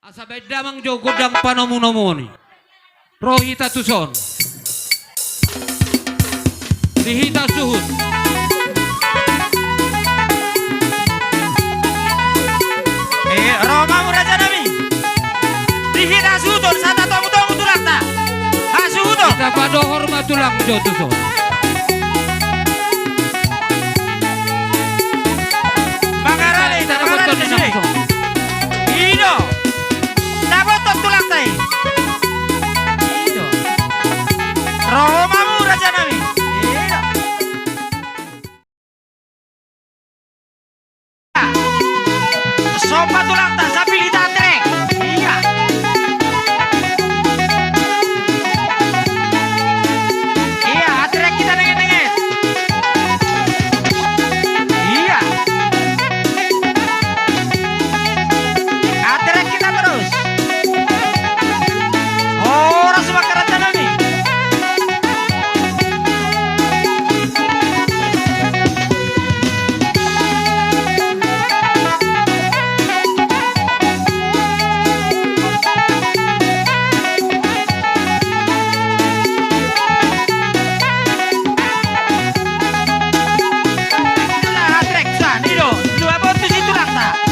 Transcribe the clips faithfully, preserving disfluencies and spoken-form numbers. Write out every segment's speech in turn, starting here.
Asa baen damang jo gondang panomunomuon i. Ro hita tuson. Di hita suhut. Eh, ro ma hamu rajanami. Di hita suhut on, satatongutongu tulangta. Hasuhuton. Hita padohor ma tulang jo tuson. Mangarade, mangarade sude. I do. Dapothon tulangta i. I do. Ro ma hamu rajanami. I do. Somba tulangta, sambil hita atrek. Iya. Iya, atrek hita nengetnenget. Iya. Atrek hita terus. Horas ma rajanami.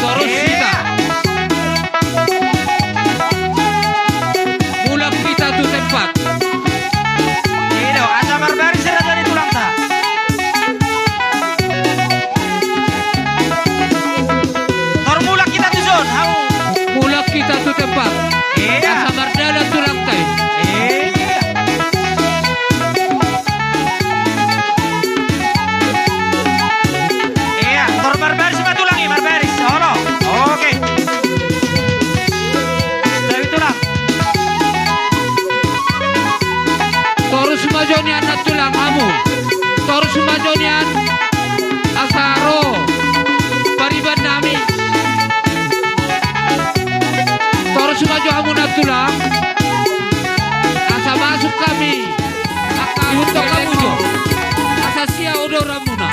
Torus hita. Mulak hita tu tempat. I do, asa marbaris raja ni tulangta. Tor mulak hita tuson, hamu. Mulak hita tu tempat. Iya. Asa mardalan tulangta i. Iya. Iya, tor marbaris ma tulang i, marbaris. Olo. Oke. Stop tulang. Torus ma jo nian nantulang hamu. Torus ma jo nian asa ro pariban nami. Torus ma jo hamu nantulang asa masuk hami. Angka ihuthon hamu jo asa sia odoranmuna.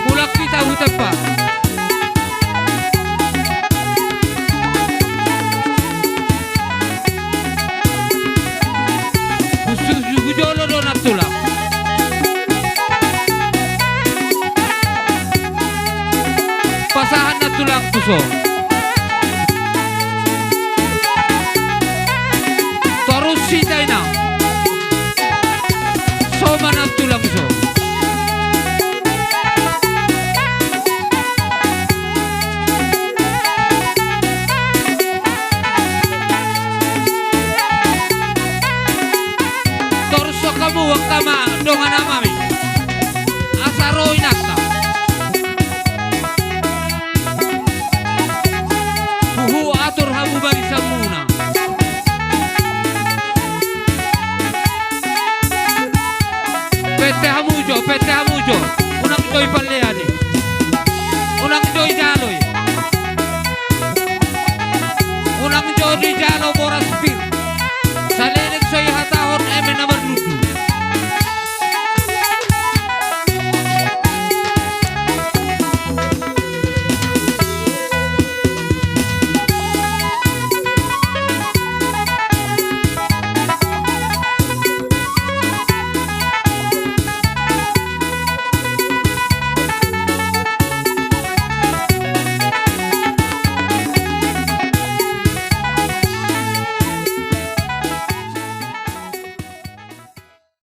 Mulak hita tu tempat. Husu-, hujolo do nantulang. Pasahat nantulang tuson. Torus hita inang. Soman nantulang tuson. Torus hamu angka amang dongan amami. Asa ro inanta. Huatur hamu barisanmuna. Pette hamu jo, pette hamu jo. Unang jo dipalleani. Unang jo dijalo i. Unang jo dijalo boras pir. Saleleng so i hata